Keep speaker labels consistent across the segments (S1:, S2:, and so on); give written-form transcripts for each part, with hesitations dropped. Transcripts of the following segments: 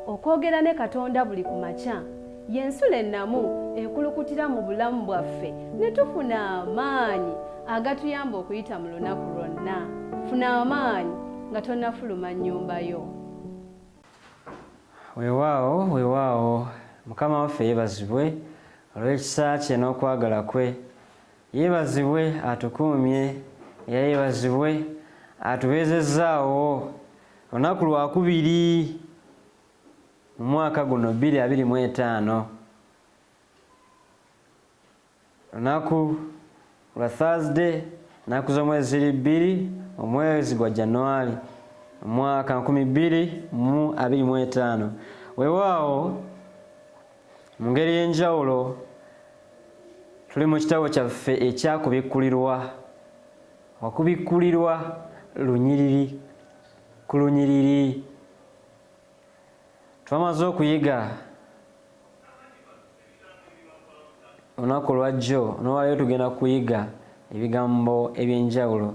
S1: Okwogera ne Katonda buli ku makya y'ensulo ennamu ekulukutira mu bulamu bwaffe ne tufuna amaanyi agatuyamba okuyita mu lunaku lwonna. Funa amaanyi nga tonnafuluma nnyumba yo.
S2: Weewaawo, weewaawo, Mukama waffe yeebazibwe olw'ekisa kye n'okwagala kwe. Yeebazibwe atukuumye era yeebazibwe atubeezezzaawo olunaku lwakubiri mu mwaka guno 2025. Lunaku lwa Thursday, ennaku z'omwezi ziri 2, omwezi gwa Januari, omwaka 2025. Weewaawo mu ngeri y'enjawulo tuli mu kitabo kyaffe ekyakubikkulirwa, okubikkulirwa lunyiriri ku lunyiriri. Twamaze okuyiga olunaku olwajjo, n'olwaleero tugenda kuyiga ebigambo eby'enjawulo,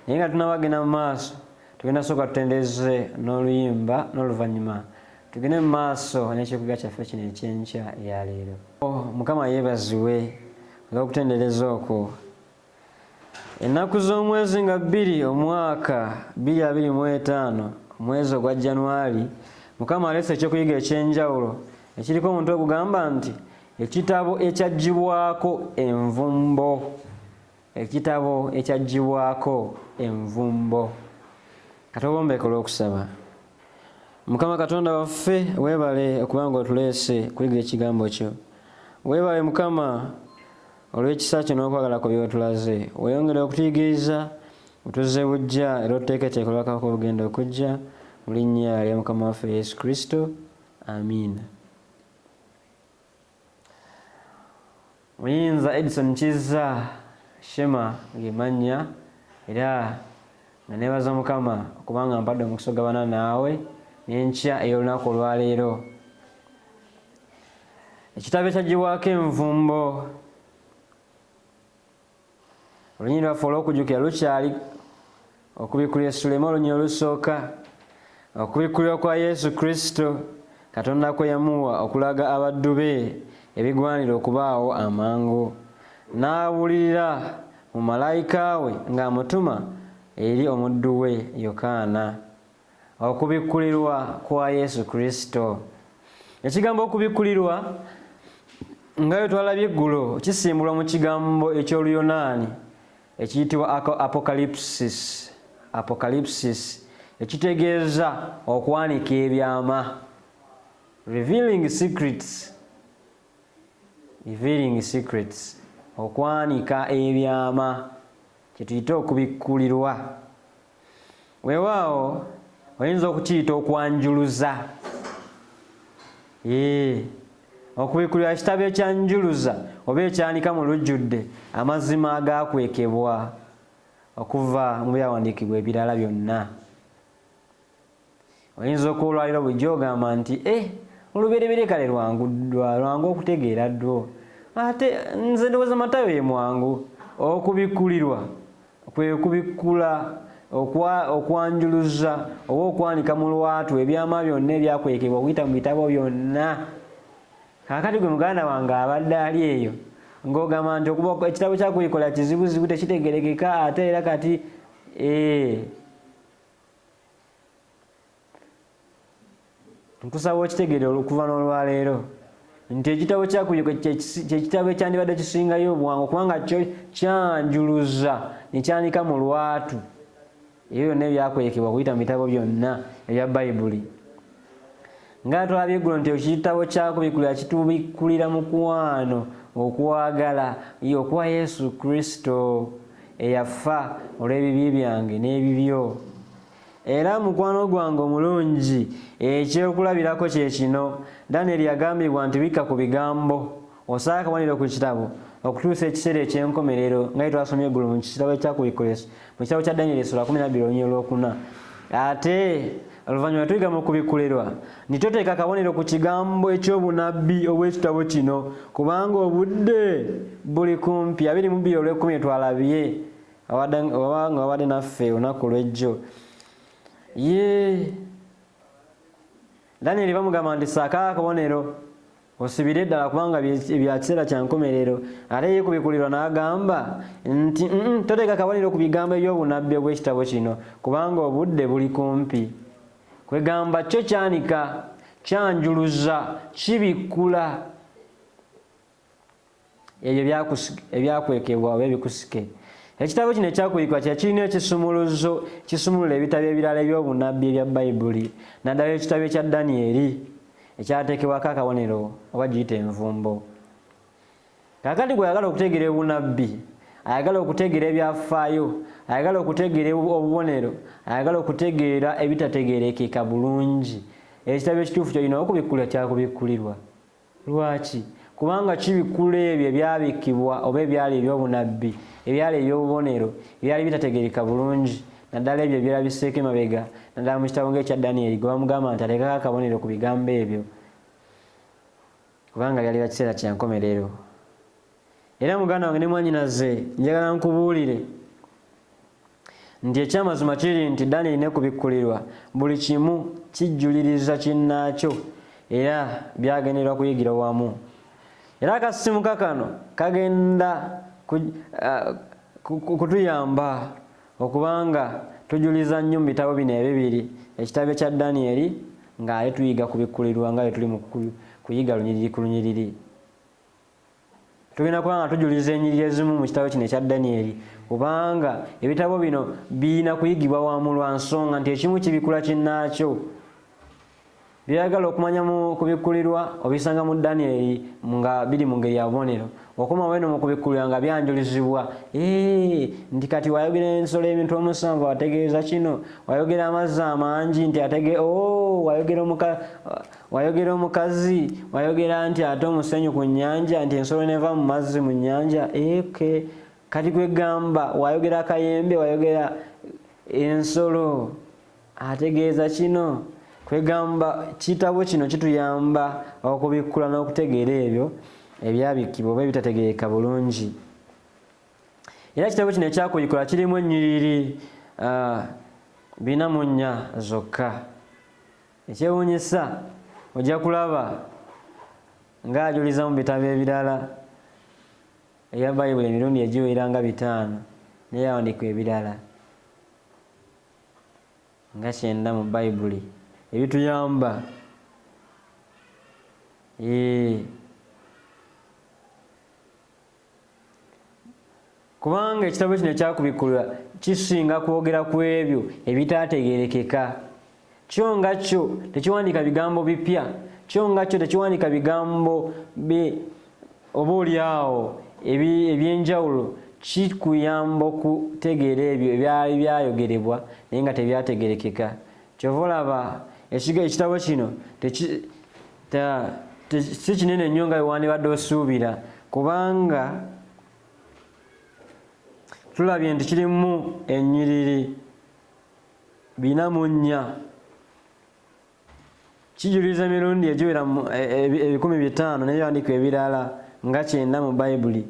S2: naye nga tunabagenda mu maaso tugenda sooka tutendeze n'oluyimba n'oluvannyuma tugende mu maaso n'ekyokuyiga kyaffe kino ekyenkya eya leero. Mukama yeebazibwe olw'okutendereza okwo. Ennaku z'omwezi nga 2 omwaka 2025, omwezi ogwa Januari, Mukama aleese ekyokuyiga eky'enjawulo ekiriko omutwe ogugamba nti ekitabo ekyaggyibwako envumbo. Ekitabo ekyaggyibwako envumbo. Katubombeeke olw'okusaba. Mukama Katonda waffe, weebale okuba nga otuleese kuyiga ekigambo kyo. Weebale Mukama olw'ekisa kyo n'okwagala kwo by'otulaze. Weeyongere okutuyigiriza, otuzze buggya era otuteeketeeke olw'akabaka obugenda okujja, mu linnya lya Mukama waffe Yesu Kristo. Amiina. Muyinza Edison Kizza Shema ge mannya, era nga neebaza Mukama okubanga mpadde omukisa ogabana naawe n'enkya ey'olunaku olwaleero. Ekitabo ekyaggyibwako envumbo, olunyiriri lwaffe olw'okujjukira lukyali Okubikkulirwa essula emu olunyiriri olusooka, okubikkulirwa kwa Yesu Kristo Katonda kwe yamuwa okulaga abaddu be ebigwanira okubaawo amangu, n'abuulirira mu malayika we ng'amutuma eri omuddu we Yokaana. Okubikkulirwa kwa Yesu Kristo. Ekigambo okubikkulirwa nga bwe twalabye eggulo kisimbulwa mu kigambo eky'Oluyonaani ekiyitibwa apokalipsis, apokalipsis, ekitegeeza okwanika ebyama, revealing secrets, revealing secrets, okwanika ebyama kye tuyita okubikkulirwa. Weewaawo oyinza okukiyita okwanjuluza. Ee, Okubikkulirwa kitabo ekyanjuluza oba ekyanika mu lujjudde amazima agaakwekebwa okuva mu byawandiikibwa ebirala byonna. Oyinza okuba olwaliro bulijjo ogamba nti, Eh, Olubereberye kale lwangu lwangu okutegeera ddwo. Ate nze ndowooza Matayo ye mwangu. Okubikkulirwa kwe kubikkula, okwanjuluza oba okwanika mu lwatu ebyama byonna ebyakwekebwa okuyita mu bitabo byonna. Kaakati gwe muganda wange abadde ali eyo ng'ogamba nti okuba ekitabo kya Kubikkulirwa kizibuzibu tekitegeerekeka ate era kati ee. Nkusaba okitegeere okuva n'olwaleero nti ekitabo kya Kubikkulirwa kye kitabo ekyandibadde kisingayo obwangu kubanga kyo kyanjuluza ne kyanika mu lwatu ebyo byonna ebyakwekebwa okuyita mu bitabo byonna ebya Bayibuli. Nga twalabye eggulo nti ekitabo kya Kubikkulirwa kitubikkulira mukwano okwagala okwa Yesu Kristo eyafa olw'ebibi byange n'ebibyo. Era mukwano gwange omulungi, ekyokulabirako kye kino, Danyeri yagambibwa nti bikka ku bigambo, osaale akabonero ku kitabo, okutuusa ekiseera eky'enkomerero, nga bwe twasomye eggulo mu kitabo ekyakubikkulirwa, mu kitabo kya Danyeri essula 12 olunyiriri olwokuna. Ate oluvannyuma tuyiga mu kubikkulirwa nti toteeka kabonero ku kigambo eky'obunabbi obw'ekitabo kino, kubanga obudde buli kumpi. 22 olw'ekkumi twalabye oba nga wabadde naffe olunaku olw'ejjo. Ye. Danyeri bamugamba nti saako akabonero osibire ddala kubanga bya kiseera kya nkomerero. Ate ye kubikulirwa n'agamba nti toteeka kabonero ku bigambo eby'obunabbi obw'ekitabo kino kubanga obudde buli kumpi. Kwegamba kyo kyanika, kyanjuluza, kibikkula ebyo ebyakwekebwa oba ebikusike. Ekitabo kino ekyakubikkwa kye kirina ekisumuluzo kisumulula ebitabo ebirala eby'obunabbi ebya Bayibuli, naddala ekitabo ekya Danyeri ekyateekebwako akabonero oba giyita envumbo. Kaakati gwe ayagala okutegeera obunabbi, ayagala okutegeera ebyafaayo, ayagala okutegeera obubonero, ayagala okutegeera ebitategeerekeka bulungi, ekitabo ekituufu ky'olina okubikkulira kyakubikkulirwa. Lwaki? Kubanga kibikkula ebyo ebyabikkibwa oba ebyali eby'obunabbi, ebyali eby'obubonero, ebyali bitategeereka bulungi, naddala ebyo ebyerabiseeko emabega, naddala mu kitabo ng'ekya Danyeri gwe bamugamba nti ateekako akabonero ku bigambo ebyo kubanga byali bya kiseera kya nkomerero. Era muganda wange ne mwannyinaze, njagala nkubuulire nti ekyamazima kiri nti Danyeri ne kubikkulirwa buli kimu kijjuliriza kinnaakyo era byagendererwa kuyigira wamu. Era akasisimuka kano kagenda kutuyamba okubanga tujuliza nnyo mu bitabo bino ebibiri, ekitabo ekya Danyeri ng'ate tuyiga kubikkulirwa nga bwe tuli mu kuyiga lunyiriri ku lunyiriri. Tugenda kuba nga tujuliza ennyiriri ezimu mu kitabo kino ekya Danyeri kubanga ebitabo bino birina kuyigibwa wamu lwa nsonga nti ekimu kibikula kinnaakyo. By'oyagala okumanya mu kubikkulirwa obisanga mu Danyeri nga biri mu ngeri ya bubonero. Okomawo eno mu kubikkulirwa nga byanjulizibwa. Nti kati wayogera ensolo emitwe omusanvu ategeeza kino, wayogera amazzi amangi nti wayogera wayogera omukazi, wayogera nti ate omusenyu ku nnyanja, nti ensolo neva mu mazzi mu nnyanja. Okay. Kati kwegamba wayogera akayembe, wayogera ensolo ategeeza kino. Kwegamba kitabo kino kituyamba okubikkula n'okutegeera ebyo ebyabikkibwa oba ebitategeereka bulungi. Era ekitabo kino ekyakubikkula kirimu ennyiriri 44 zokka. Ekyewuunyisa ojja kulaba ng'ajuliza mu bitabo ebirala ebya Bayibuli emirundi egiwera nga 5 n'ebyawandiikibwa ebirala nga 90 mu Bayibuli ebituyamba. Kubanga ekitabo kino ekyakubikkulwa kisinga kwogera ku ebyo ebitaategeerekeka. Kyo nga kyo tekiwandiika bigambo bipya, kyo nga kyo tekiwandiika bigambo oba oliawo ebyenjawulo, kikuyamba okutegeera ebyo ebyali byayogerebwa naye nga tebyategeerekeka. Kyova olaba ekitabo kino si kinene nnyo nga bwe wandibadde osuubira, kubanga tulabye nti kirimu ennyiriri 44. Kijuliza emirundi egiwera 500 n'ebyawandiikibwa ebirala nga 90 mu Bayibuli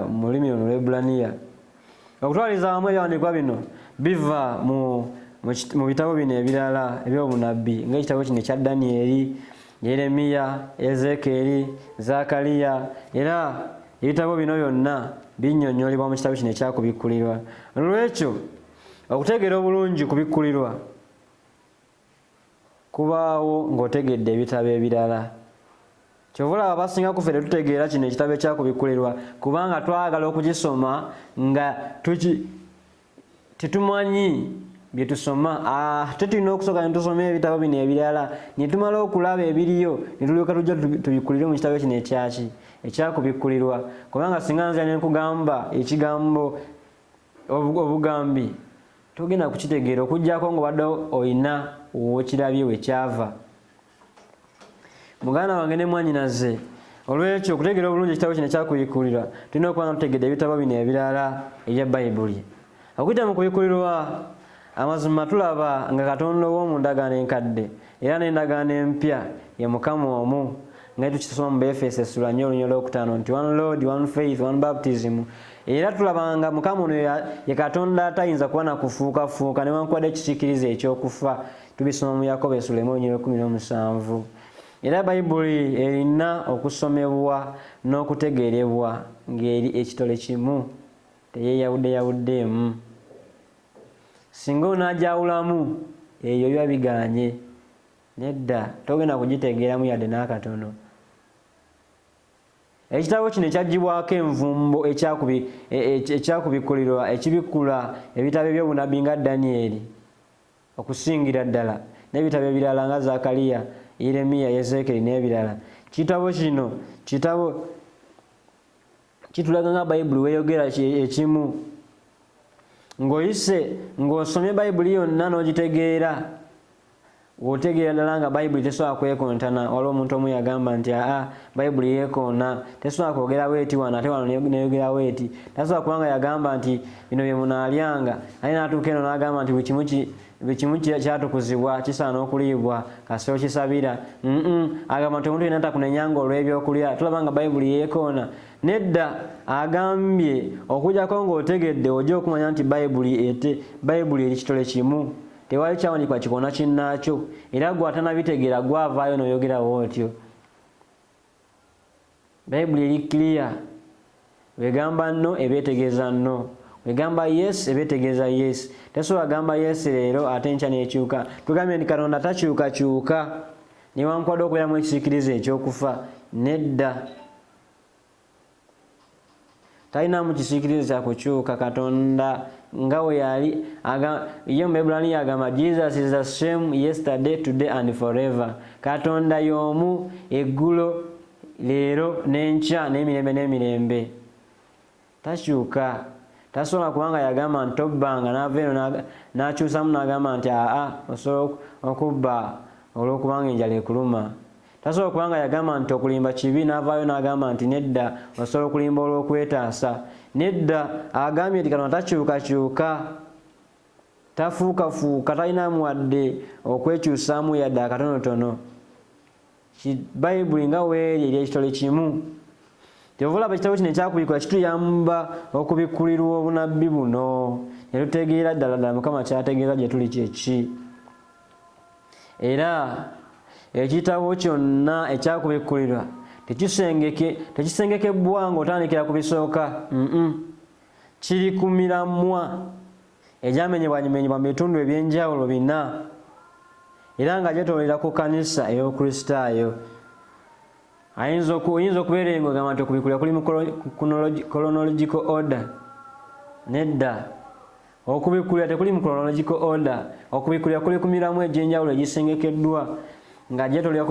S2: mu lulimi luno Olwebbulaniya. Okutwaliza awamu ebyawandiikibwa bino biva mu bitabo bino ebirala eby'obunabbi ng'ekitabo kino ekya Danyeri, Yeremiya, Ezeekyeri, Zaakaliya, era ebitabo bino byonna binnyonnyolebwa mu kitabo kino ekyakubikkulirwa. Olwekyo okutegeera obulungi kubikkulirwa kubaawo ng'otegedde ebitabo ebirala. Kyova olaba abasinga ku ffe tetutegeera kino ekitabo ekyakubikkulirwa kubanga twagala okukisoma nga tetumanyi bye tusoma. Ate tulina okusooka ne tusoma ebitabo bino ebirala ne tumala okulaba ebiriyo ne tulyoka tujja tubikkulire mu kitabo kino ekyaki ekyakubikkulirwa. Kubanga singa nzira ne nkugamba ekigambo obugambi togenda kukitegeera okuggyako ng'obadde olina w'okirabye we kyava. Muganda wange ne mwannyinaze, olwekyo okutegeera obulungi ekitabo kino ekyakubikkulirwa tulina okuba nga tutegedde ebitabo bino ebirala ebya Bayibuli. Okuyita mu kubikkulirwa amazima tulaba nga Katonda ow'omu ndagaano enkadde era n'endagaano empya ye Mukama omu, nga tukisoma mu Befeso essula 4 olunyiriri olwokutaano nti one Lord, one faith, one baptism. Era tulaba nga Mukama ono ye Katonda atayinza kuba na kufuukafuuka newankubadde ekisiikirize ekyokufa. Tubisoma mu Yakobo essula emu olunyiriri 17. Era Bayibuli erina okusomebwa n'okutegeerebwa ng'eri ekitole kimu, teyeeyawuddeyawuddeemu. Singa onagyawulamu, eyo biba bigaanye. Nedda, togenda kugitegeeramu yadde n'akatono. Ekitabo kino ekyaggibwako envumbo ekyakubikkulirwa ekibikkula ebitabo eby'obunabbi nga Danyeri okusingira ddala n'ebitabo ebirala nga Zakaliya, Yeremiya, Yezeekeri n'ebirala. Kitabo kino kitabo kitulaga nga Bayibuli weeyogera ekimu. Ng'oyise ng'osomye Bayibuli yonna n'ogitegeera, W'otegeera ddala nga Bayibuli tesobola kwekontana. Waliwo omuntu omu yagamba nti, Aa, Bayibuli yeekoona. Tesobola kwogera bw'eti wano ate wano n'eyogera bw'eti. Tasobola kuba nga yagamba nti, Bino bye munaalyanga, ate n'atuuka eno n'agamba nti buli kimu ki, buli kimu kyatukuzibwa, kisaana okuliibwa, kasita okisabira. Mm-mm. Agamba nti omuntu yenna takunenyanga olw'ebyokulya. Tulaba nga Bayibuli yeekoona. Nedda, agambye, okuggyako ng'otegedde, ojja okumanya nti Bayibuli ete, Bayibuli eri kitole kimu. Tewali kyawandiikibwa kikoona kinnaakyo, era ggwe atanabitegeera ggwe avaayo n'oyogera bw'otyo. Bayibuli eri clear. Bw'egamba no, eba etegeeza no. Bw'egamba yes, eba etegeeza yes. Tesobola gamba yes leero ate enkya n'ekyuka. Tugambye nti Katonda takyukakyuka, newankubadde okubeeramu ekisiikirize eky'okufa. Nedda. Talinamu kisiikirize kya kukyuka. Katonda nga we yali, ye mu Baebbulaniya agamba, Jesus is the same yesterday, today and forever. Katonda y'omu eggulo, leero, n'enkya, n'emirembe n'emirembe. Takyuka. Tasobola kuba nga yagamba nti tobbanga, n'ava eno n'akyusamu n'agamba nti aa, osobola okubba olw'okubanga enjala ekuluma. Tasobola kuba nga yagamba nti okulimba kibi n'avaayo n'agamba nti nedda, osobola okulimba olw'okwetaasa. Nedda, agambye nti Katonda takyukakyuka, tafuukafuuka, talinamu wadde okwekyusaamu yadde akatonotono. Bayibuli nga weeri eri ekitole kimu. Kyova olaba ekitabo kino ekyakubikkula kituyamba okubikkulirwa obunabbi buno ne tutegeera ddala ddala Mukama ky'ategeeza gye tuli kye ki. Era ekitabo kyonna ekyakubikkulirwa tekisengekebbwa ng'otandikira ku bisooka. Kiri ku miramwa egyamenyebwamenyebwa mu bitundu eby'enjawulo bina era nga gyetoolera ku kkanisa ey'Obukristaayo. Ayinza oyinza okubeera eyo ng'ogamba nti okubikkulirwa kuli mu chronological order. Nedda. Okubikkulirwa tekuli mu chronological order. Okubikkulirwa kuli ku miramwa egy'enjawulo egisengekeddwa nga gyetoolera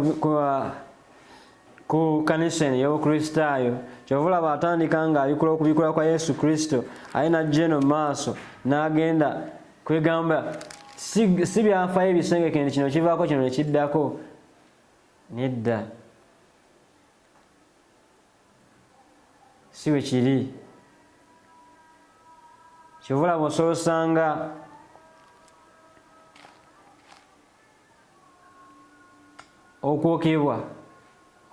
S2: ku kanisa eno ey'Obukristaayo. Kyova olaba atandika ng'abikula okubikkulwa kwa Yesu Kristo, aye n'ajja eno mu maaso n'agenda kwegamba si byafaayo ebisengeke nti kino kivaako kino ne kiddako. Nedda. Si bwe kiri. Kyova olaba osobola osanga okwokebwa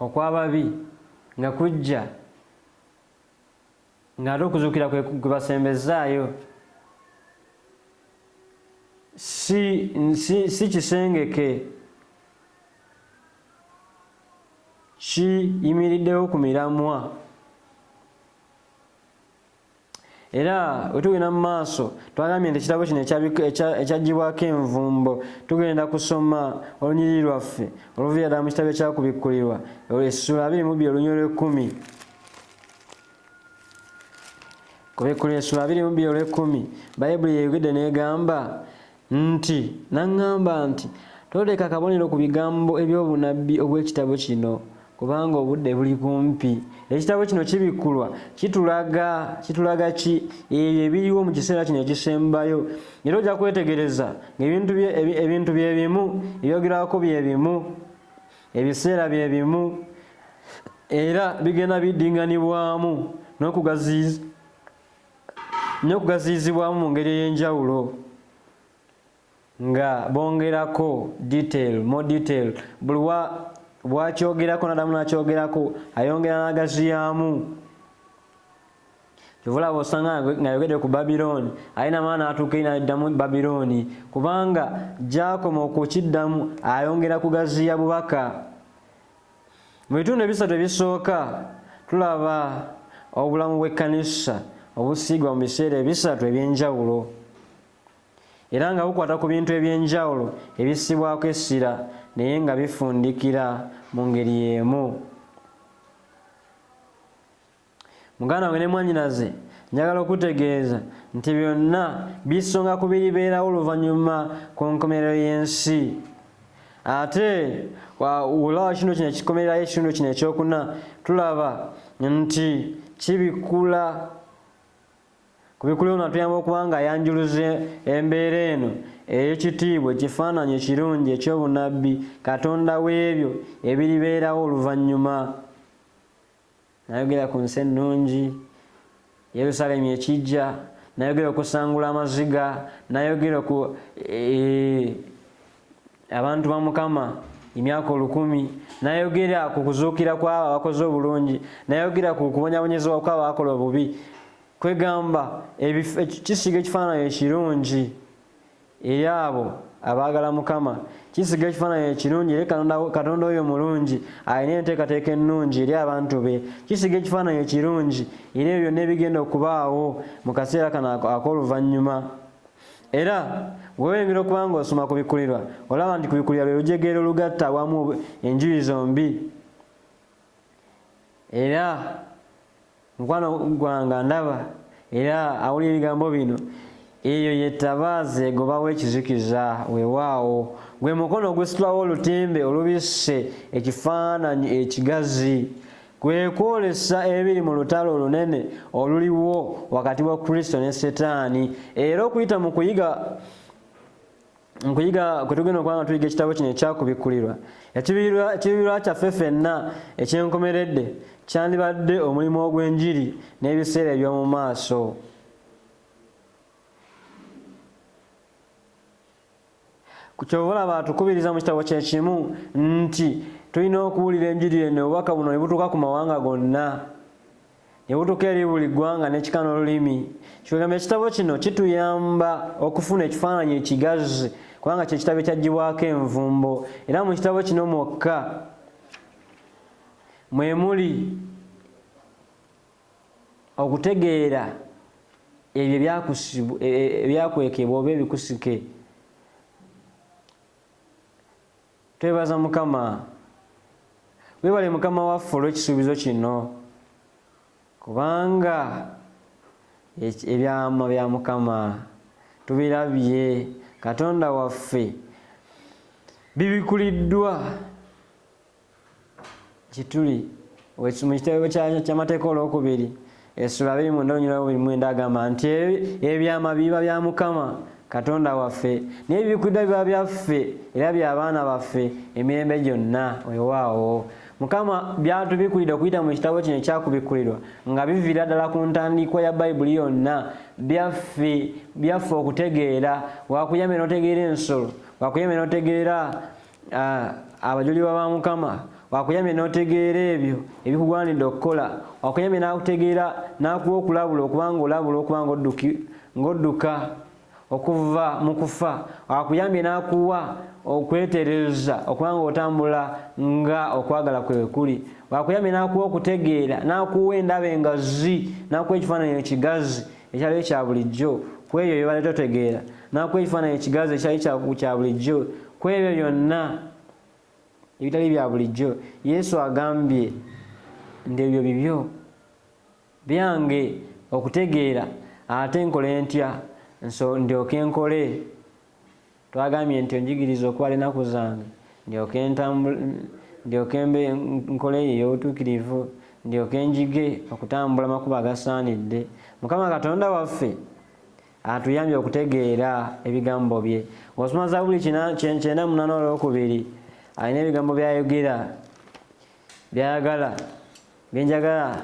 S2: okw'ababi nga kujja ng'ate okuzuukira kwe kubasembezzaayo. Si, si, si kisengeke. Kiyimiriddewo ku miramwa. Era bwe tugenda mu maaso, twagambye nti ekitabo kino ekyaggibwako envumbo, tugenda kusoma olunyiriri lwaffe oluviira ddala mu kitabo ekyakubikkulirwa, essuula 22 olunyiriri lw'ekkumi. Kubikkulirwa essuula 22 olw'ekkumi, Bayibuli yeyogedde n'egamba nti, N'aŋŋamba nti, Toteeka kabonero ku bigambo eby'obunnabbi obw'ekitabo kino, kubanga obudde buli kumpi. Ekitabo kino kibikkulwa kitulaga, kitulaga ki? Ebyo ebiriwo mu kiseera kino ekisembayo. Era ojja kwetegereza ng'ebintu bye, ebintu bye bimu, ebyogerwako bye bimu, ebiseera bye bimu, era bigenda biddinganibwamu n'okugaziyizibwamu mu ngeri ey'enjawulo nga bongerako detail, more detail. Buli bwakyogerako nadamu nakyogerako, ayongera n'agaziyamu. Kyova olaba osanga ng'ayogedde ku Babilooni, aye namala n'atuuka eri n'addamu Babilooni, kubanga gy'akoma okukiddamu ayongera kugaziya bubaka. Mu bitundu ebisatu ebisooka tulaba obulamu bw'ekkanisa obusiigwa mu biseera ebisatu eby'enjawulo, era nga bukwata ku bintu eby'enjawulo ebissibwako essira naye nga bifundikira mu ngeri y'emu. Muganda wange ne mwannyinaze, njagala okutegeeza nti byonna bisonga ku biribeerawo oluvannyuma ku nkomerero y'ensi. Ate olaba ekitundu kino ekikomererayo, ekitundu kino ekyokuna, tulaba nti kibikkula Kubikkulirwa ono atuyamba okuba nga ayanjuluza embeera eno ey'ekitiibwa, ekifaananyi ekirungi eky'obunabbi Katonda w'ebyo ebiribeerawo oluvannyuma. Nayogera ku nsi ennungi, Yerusalemi ekijja, nayogera okusangula amaziga, nayogera ku e, abantu ba Mukama emyaka 1000, nayogera ku kuzuukira kw'abo abakoze obulungi, nayogera ku kubonyabonyezebwa kw'abo abakola obubi. Kwegamba kisiga ekifaananyi ekirungi eri abo abaagala Mukama, kisiga ekifaananyi ekirungi eri Katonda oyo omulungi alina enteekateeka ennungi eri abantu be, kisiga ekifaananyi ekirungi eri ebyo byonna ebigenda okubaawo mu kaseera kano ak'oluvannyuma. Era bw'oyongera okuba ng'osoma Kubikkulirwa, olaba nti Kubikkulirwa lwe lujegere olugatta awamu enjuyi zombi. Era mukwano gwange andaba era awulira ebigambo bino, eyo ye ttabaaza egobawo ekizikiza. Weewaawo, gwe mukono ogusitulawo olutimbe olubisse ekifaananyi ekigazi. Kwe kwolesa ebiri mu lutalo olunene oluliwo wakati wa Kristo ne Setaani. Era okuyita mu kuyiga nkuyiga kwe tugenda okuba nga tuyiga ekitabo kino ekyakubikkulirwa, ekibirirwa kyaffe ffenna ekyenkomeredde kyandibadde omulimu ogw'enjiri n'ebiseera eby'omu maaso. Kyova olaba atukubiriza mu kitabo kye kimu nti tulina okuwulira enjiri eno, obubaka buno ne butuuka ku mawanga gonna, ne butuuka eri buli ggwanga n'ekika n'olulimi. Kyogamba ekitabo kino kituyamba okufuna ekifaananyi ekigazi, kubanga kye kitabo ekyaggyibwako envumbo, era mu kitabo kino mwokka mwe muli okutegeera ebyo ebyakwekebwa oba ebikusike. Twebaza Mukama. Webale Mukama waffe olw'ekisuubizo kino, kubanga ebyama bya Mukama tubirabye, Katonda waffe bibikuliddwa gye tuli. Mu kitabo ky'Amateeka olwokubiri essula 29 agamba nti ebyama biba bya Mukama Katonda waffe, naye ebibikkuliddwa biba byaffe era bya baana baffe emirembe gyonna. Weewaawo, Mukama byatubikkulidde okuyita mu kitabo kino ekyakubikkulirwa nga biviira ddala ku ntandikwa ya Bayibuli yonna, byaffe, byaffe okutegeera. Wakuyambe n'otegeera ensolo, wakuyambe n'otegeera abajulirwa ba Mukama, wakuyamye n'otegeera ebyo ebikugwanidde okukola, wakuyamye n'akutegeera n'akuwa okulabula okuba ng'olabula okuba ng'odduka okuva mu kufa, akuyambye n'akuwa okwetereza okuba ng'otambula nga okwagala kwe kuli, wakuyambye n'akuwa okutegeera, n'akuwa endaba engazi, n'akuwa ekifaananyi ekigazi ekyali ekya bulijjo ku ebyo by'obadde totegeera, n'akuwa ekifaananyi ekigazi ekyali kya bulijjo ku ebyo byonna ebitali bya bulijjo. Yesu agambye nti ebyo bibyo, byange okutegeera, ate nkole ntya nso ndyoke nkole? Twagambye nti onjigiriza okubala ennaku zange, ndyoke mbe nkole ey'obutuukirivu, ndyoke njige okutambula amakubo agasaanidde. Mukama Katonda waffe atuyambye okutegeera ebigambo bye. Bw'osoma Zabbuli 98 olwokubiri, alina ebigambo by'ayogera by'ayagala bye njagala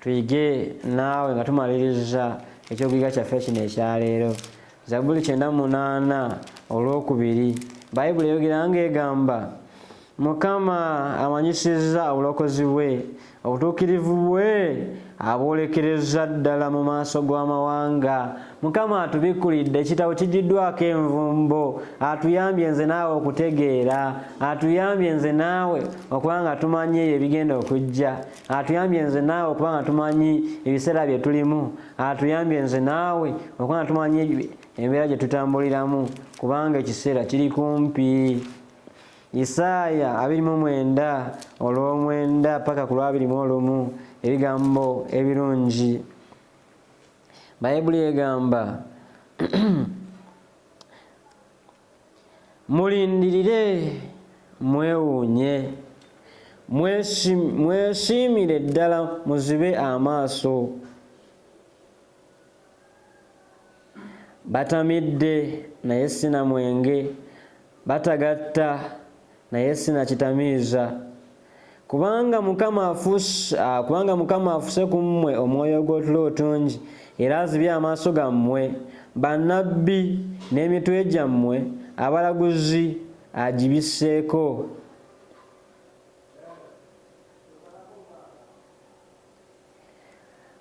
S2: tuyige naawe nga tumaliriza ekyokuyiga kyaffe kino ekyaleero. Zabbuli 98 olwokubiri, Bayibuli eyogera ng'egamba, Mukama amanyisizza obulokozi bwe, Obutuukirivu bwe abwolekereza ddala mu maaso g'amawanga. Mukama atubikkulidde, ekitabo kigiddwako envumbo, atuyambye nze naawe okutegeera, atuyambye nze naawe okuba nga tumanyi ebyo ebigenda okujja, atuyambye nze naawe okuba nga tumanyi ebiseera bye tulimu, atuyambye nze naawe okuba nga tumanyi embeera gye tutambuliramu, kubanga ekiseera kiri kumpi. Isaaya 29 olw'omwenda paka ku lwabiri mu olumu, ebigambo ebirungi. Bayibuli egamba mulindirire mwewuunye, mwesiimire ddala muzibe amaaso. Batamidde naye sina mwenge, batagatta naye sina kitamiiza. Kubanga Mukama afuse ku mmwe omwoyo gw'otulo otungi, era azibye amaaso gammwe, bannabbi n'emitwe gyammwe abalaguzi agibisseeko.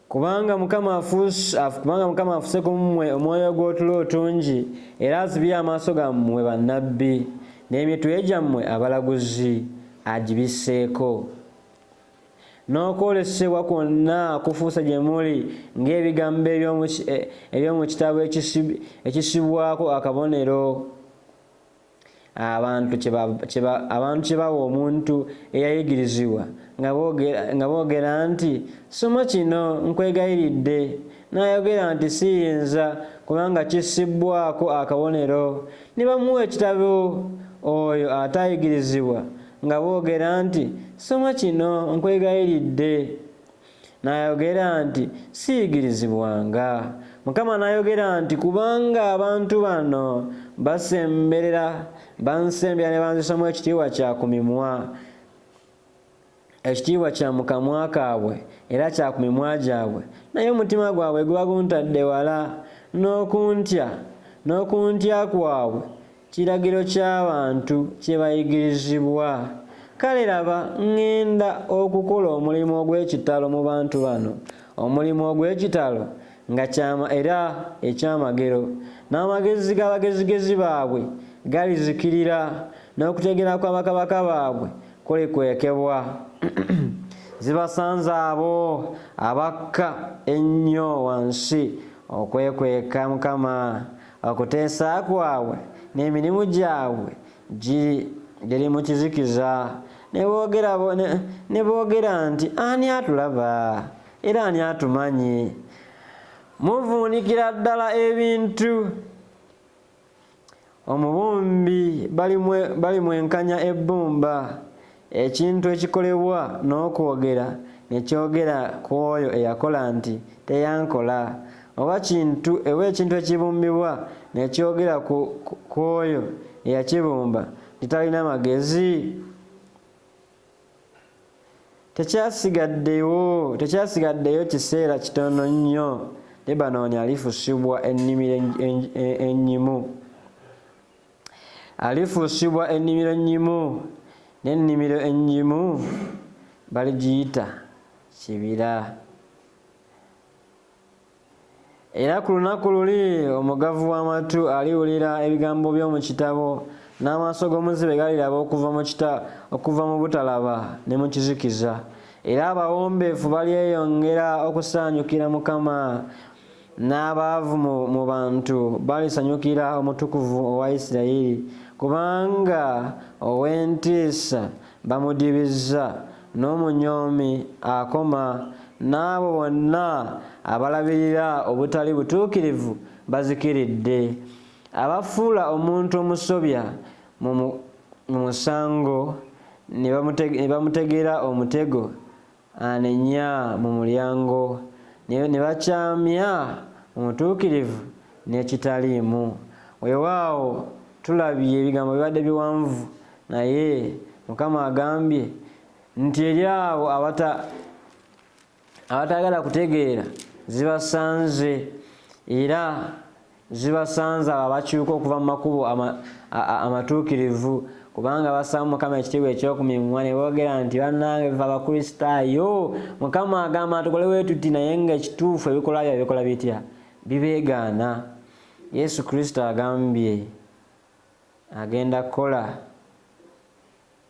S2: Kubanga Mukama afuse ku mmwe omwoyo gw'otulo otungi, era azibye amaaso gammwe bannabbi n'emitwe gyammwe abalaguzi agibisseeko. N'okwolesebwa kwonna kufuuse gye muli ng'ebigambo eby'omu kitabo ekisibwako akabonero. Abantu kye bawa omuntu eyayigirizibwa nga boogera nti soma kino nkwegayiridde, n'ayogera nti siyinza kubanga kissibwako akabonero. Ne bamuwa ekitabo oyo ataayigirizibwa nga boogera nti soma kino nkwegayiridde, n'ayogera nti siyigirizibwanga. Mukama n'ayogera nti kubanga abantu bano bansembera ne banzisamu ekitiibwa kya ku mimwa, ekitiibwa kya mu kamwa kaabwe era kya ku mimwa gyabwe, naye omutima gwabwe guba guntadde wala, n'okuntya kwabwe kiragiro ky'abantu kye bayigirizibwa. Kale laba ŋŋenda okukola omulimu ogw'ekitalo mu bantu bano, omulimu ogw'ekitalo nga kyama era ekyamagero, n'amagezi g'abagezigezi baabwe galizikirira, n'okutegeera kw'abakabaka baabwe kulikwekebwa. Zibasanze abo abakka ennyo wansi okwekweka Mukama, okuteesa kwabwe n'emirimu gyabwe giri mu kizikiza. Ne boogera nti ani atulaba era ani atumanyi? Muvuunikira ddala ebintu. Omubumbi balimwenkanya ebbumba, ekintu ekikolebwa n'okwogera ne kyogera ku oyo eyakola nti teyankola, oba ekintu ekibumbibwa ne kyogera ku oyo eyakibumba nti talina magezi. Tekyasigaddeyo kiseera kitono nnyo, Lebanooni alifuusibwa ennimiro ennyimu. Alifuusibwa ennimiro ennyimu, n'ennimiro ennyimu baligiyita kibira. Era ku lunaku luli omugavu w'amatu aliwulira ebigambo by'omu kitabo, n'amaaso g'omuzibe galiraba okuva mu butalaba ne mu kizikiza. Era abawombeefu balyeyongera okusanyukira Mukama, n'abaavu mu bantu balisanyukira Omutukuvu owa Isirayiri, kubanga ow'entiisa bamudibizza, n'omunyoomi akoma, n'abo bonna abalabirira obutali butuukirivu bazikiridde. Abafuula omuntu omusobya mu musango ne bamutegera omutego anenya mu mulyango, ne bakyamya omutuukirivu n'ekitaliimu. Weewaawo tulabye ebigambo bibadde biwanvu, naye Mukama agambye nti eri abo abataagala kutegeera zibasanze, era zibasanze abo abakyuka okuva mu makubo amatuukirivu, Kubanga bassaamu Mukama ekitiibwa eky'oku mimwa ne boogera nti, Bannange ffe Abakristaayo, Mukama agamba tukole bwe tuti, naye nga ekituufu ebikolwa byabwe bikola bitya? Bibeegaana. Yesu Kristo agambye agenda kukola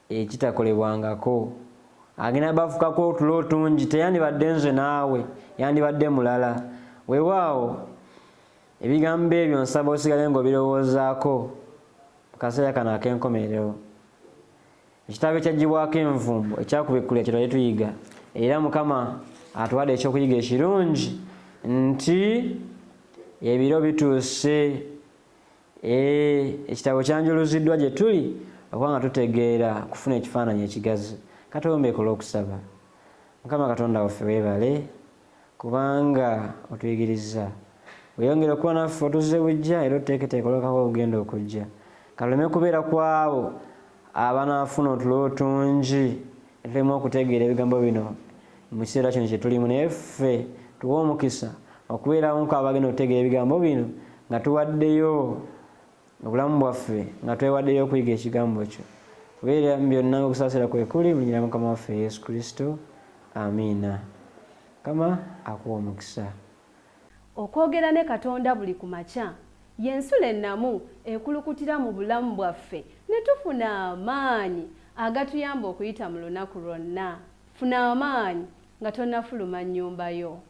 S2: ekitakolebwangako. Agenda bafukako otulo otungi, teyandibadde nze naawe, yandibadde mulala. Weewaawo ebigambo ebyo nsaba osigale ng'obirowoozaako mu kaseera kano ak'enkomerero. Ekitabo ekyaggyibwako envumbo ekyakubikkulwa kye twali tuyiga, era Mukama atuwadde ekyokuyiga ekirungi nti ebiro bituuse. Ekitabo kyanjuluziddwa gye tuli okuba nga tutegeera kufuna ekifaananyi ekigazi. Katuwombeeke olw'okusaba. Mukama Katonda waffe weebale kubanga otuyigirizza. Weeyongere okuba naffe otuzze buggya era otuteeketeeke olw'akabi okugenda okujja. Katuleme kubeera ku abo abanaafuna otulo otungi ne tulemwa okutegeera ebigambo bino mu kiseera kino kye tulimu, naye ffe tuwe omukisa okubeerawo nko abagenda okutegeera ebigambo bino nga tuwaddeyo obulamu bwaffe, nga twewaddeyo okuyiga ekigambo kyo. Kubeera mu byonna ng'okusaasira kwe kuli mu linnya lya Mukama waffe Yesu Kristo. Amiina. Mukama akuwe omukisa.
S1: Okwogera ne Katonda buli ku makya y'ensulo ennamu ekulukutira mu bulamu bwaffe ne tufuna amaanyi agatuyamba okuyita mu lunaku lwonna. Funa amaanyi nga tonnafuluma nnyumba yo.